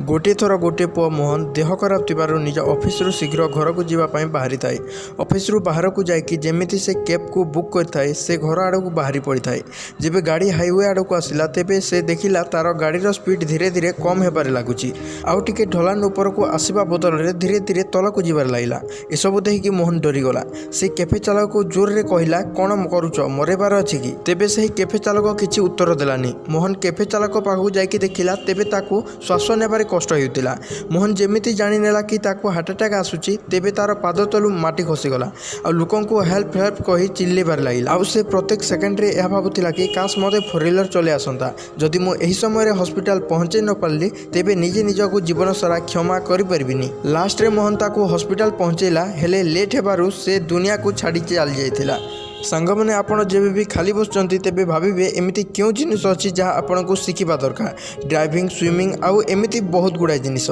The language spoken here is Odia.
ଗୋଟିଏ ଥର ଗୋଟିଏ ପୁଅ ମୋହନ ଦେହ ଖରାପ ଥିବାରୁ ନିଜ ଅଫିସରୁ ଶୀଘ୍ର ଘରକୁ ଯିବା ପାଇଁ ବାହାରିଥାଏ। ଅଫିସରୁ ବାହାରକୁ ଯାଇକି ଯେମିତି ସେ କ୍ୟାବ୍କୁ ବୁକ୍ କରିଥାଏ, ସେ ଘର ଆଡ଼କୁ ବାହାରି ପଡ଼ିଥାଏ। ଯେବେ ଗାଡ଼ି ହାଇୱେ ଆଡ଼କୁ ଆସିଲା, ତେବେ ସେ ଦେଖିଲା ତାର ଗାଡ଼ିର ସ୍ପିଡ଼ ଧୀରେ ଧୀରେ କମ୍ ହେବାରେ ଲାଗୁଛି ଆଉ ଟିକେ ଢଲାନ ଉପରକୁ ଆସିବା ବଦଳରେ ଧୀରେ ଧୀରେ ତଳକୁ ଯିବାରେ ଲାଗିଲା। ଏସବୁ ଦେଖିକି ମୋହନ ଡରିଗଲା। ସେ କ୍ୟାବ୍ ଚାଳକକୁ ଜୋରରେ କହିଲା, "କ'ଣ କରୁଛ? ମରେଇବାର ଅଛି କି?" ତେବେ ସେହି କ୍ୟାବ୍ ଚାଳକ କିଛି ଉତ୍ତର ଦେଲାନି। ମୋହନ କ୍ୟାବ୍ ଚାଳକ ପାଖକୁ ଯାଇକି ଦେଖିଲା, ତେବେ ତାକୁ ଶ୍ୱାସ ନେବାରେ କଷ୍ଟ ହେଉଥିଲା। ମୋହନ ଯେମିତି ଜାଣିନେଲା କି ତାକୁ ହାର୍ଟ ଆଟାକ୍ ଆସୁଛି, ତେବେ ତାର ପାଦ ତଳୁ ମାଟି ଖସିଗଲା ଆଉ ଲୋକଙ୍କୁ "ହେଲ୍ପ, ହେଲ୍ପ" କହି ଚିଲ୍ଲେଇବାରେ ଲାଗିଲା। ଆଉ ସେ ପ୍ରତ୍ୟେକ ସେକେଣ୍ଡରେ ଏହା ଭାବୁଥିଲା କି କାଶ ମୋତେ ଫୋର୍ ହ୍ୱିଲର ଚଲେଇ ଆସନ୍ତା। ଯଦି ମୁଁ ଏହି ସମୟରେ ହସ୍ପିଟାଲ ପହଞ୍ଚେଇ ନ ପାରିଲି, ତେବେ ନିଜେ ନିଜକୁ ଜୀବନ ସାରା କ୍ଷମା କରିପାରିବିନି। ଲାଷ୍ଟରେ ମୋହନ ତାକୁ ହସ୍ପିଟାଲ ପହଞ୍ଚେଇଲା, ହେଲେ ଲେଟ୍ ହେବାରୁ ସେ ଦୁନିଆକୁ ଛାଡ଼ି ଚାଲି ଯାଇଥିଲା। ସାଙ୍ଗମାନେ, ଆପଣ ଯେବେ ବି ଖାଲି ବସୁଛନ୍ତି, ତେବେ ଭାବିବେ ଏମିତି କେଉଁ ଜିନିଷ ଅଛି ଯାହା ଆପଣଙ୍କୁ ଶିଖିବା ଦରକାର। ଡ୍ରାଇଭିଂ, ସୁଇମିଂ ଆଉ ଏମିତି ବହୁତ ଗୁଡ଼ାଏ ଜିନିଷ।